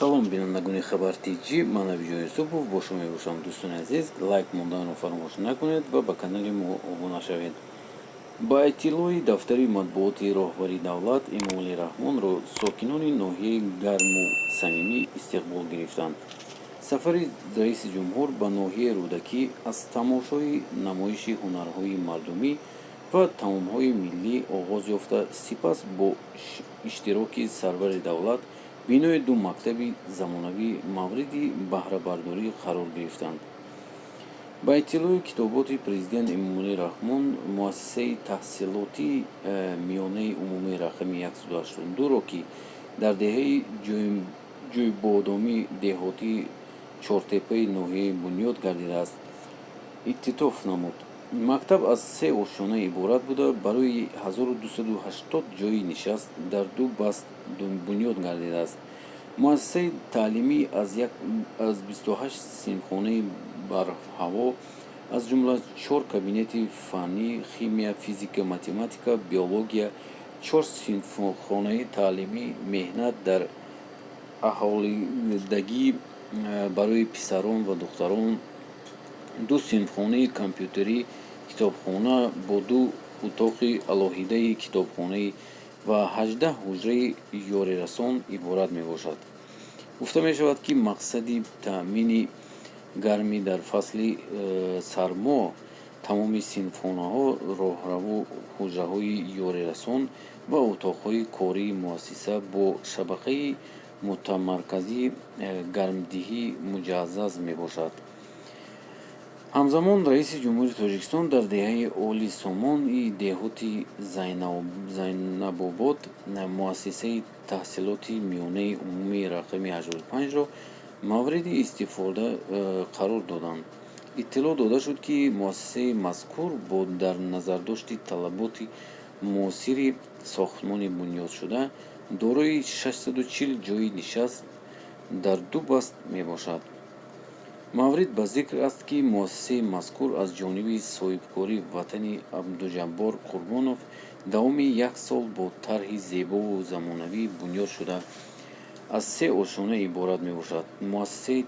Салом, бинандагони Хабар Тҷӣ, ман Абиҷон Юсупов бо шумо мебошам. Дӯстони азиз, лайк монданро фаромӯш накунед ва ба канали мо обуна шавед. Ба иттилои дафтари матбуоти роҳбари давлат, Эмомалӣ Раҳмонро сокинони ноҳияи гарму самимӣ истиқбол гирифтанд. Сафари раиси ҷумҳур ба ноҳияи Рӯдакӣ аз тамошои намоиши ҳунарҳои мардумӣ ва таомҳои миллӣ оғоз ёфта, сипас бо иштироки сарвари давлат бинои ду мактаби замонавӣ мавриди баҳрабардорӣ қарор гирифтанд. Ба иттилои китоботи президент Эмомалӣ Раҳмон, муассисаи таҳсилотии миёнаи умумии рақами 182-ро, ки дар деҳаи Ҷӯйбодомӣ деҳоти Чортепаи ноҳия бунёд гардидааст, ифтитоҳ намуд. Мактаб аз се ошёна иборат буда, барои 1280 ҷойи нишаст дар ду баст бунёд гардидааст. Муассисаи таълимӣ аз 28 синфхонаи барҳаво, аз ҷумла чор кабинети фаннӣ: химия, физика, математика, биология, чор синфхонаи таълими меҳнат дар алоҳидагӣ барои писарон ва духтарон, ду синфхонаи компютерӣ, китобхона бо ду утоқи алоҳидаи китобхонаӣ ва 18 ҳуҷраи ёрирасон иборат мебошад. Гуфта мешавад, ки мақсади таъмини гармӣ дар фасли сармо тамоми синфхонаҳо, роҳраву, ҳуҷраҳои ёрирасон ва утоқҳои кории муассиса бо шабакаи мутамарказии гармдиҳӣ муҷаҳҳаз мебошад. Ҳамзамон раиси ҷумҳури Тоҷикистон дар деҳаи Оли Сомони деҳоти Зайнабобод муассисаи таҳсилоти миёнаи умумии рақами 85-ро мавриди истифода қарор доданд. Иттилоъ дода шуд, ки муассисаи мазкур бо дар назардошти талаботи муосири сохтмонӣ бунёд шуда, дорои 640 ҷойи нишаст дар ду баст мебошад. Маврид ба зикр аст, ки муассисаи мазкур аз ҷониби соҳибкори ватанӣ Абдуҷаббор Қурбонов давоми як сол бо тарҳи зебову замонавӣ бунёд шуда, аз се ошёна иборат мебошад. Муассисаи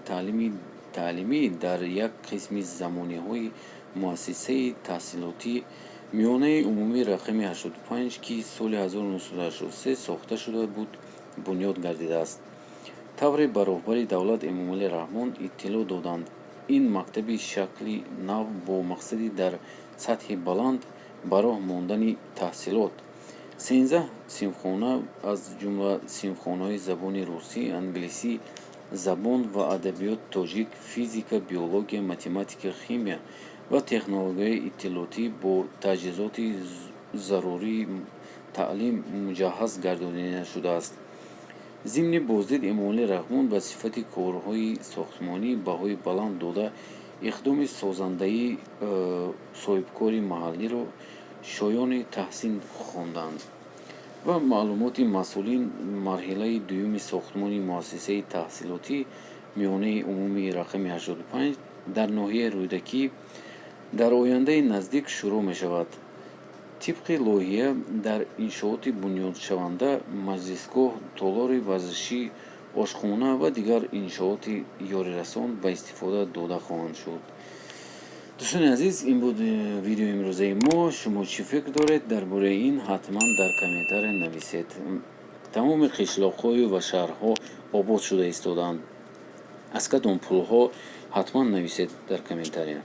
таълимӣ дар як қисми замониҳои муассисаи таҳсилоти миёнаи умумии рақами 85, ки соли 1983 сохта шуда буд, бунёд гардидааст. Тавре ба роҳбари давлат Эмомалӣ Раҳмон иттилоъ доданд, ин мактаби шакли нав бо мақсади дар сатҳи баланд ба роҳ мондани таҳсилот, 13 синфхона, аз ҷумла синфхонаҳои забони русӣ, англисӣ, забон ва адабиёти тоҷик, физика, биология, математика, химия ва технологияҳои иттилоотӣ бо таҷҳизоти зарурии таълим муҷаҳҳаз гардонида шудааст. Зимни боздид Эмомалӣ Раҳмон ба сифати корҳои сохтмонӣ баҳои баланд дода, иқдоми созандаи соҳибкори маҳаллиро шоёни таҳсин хонданд. Ба маълумоти масъулин, марҳилаи дуюми сохтмони муассисаи таҳсилоти миёнаи умумии рақами 85 дар ноҳияи Рӯдакӣ дар ояндаи наздик шурӯъ мешавад. Тибқи лоиҳа, дар иншооти бунёдшаванда маҷлисгоҳ, толори варзишӣ, ошхона ва дигар иншооти ёрирасон ба истифода дода хоҳанд шуд. Дӯстони азиз, ин буд видеои имрӯзаи мо. Шумо чӣ фикр доред дар бораи ин, ҳатман дар комментария нависед. Тамоми қишлоқҳою ва шаҳрҳо обод шуда истодаанд. Аз кадом пулҳо, ҳатман нависед дар комментария.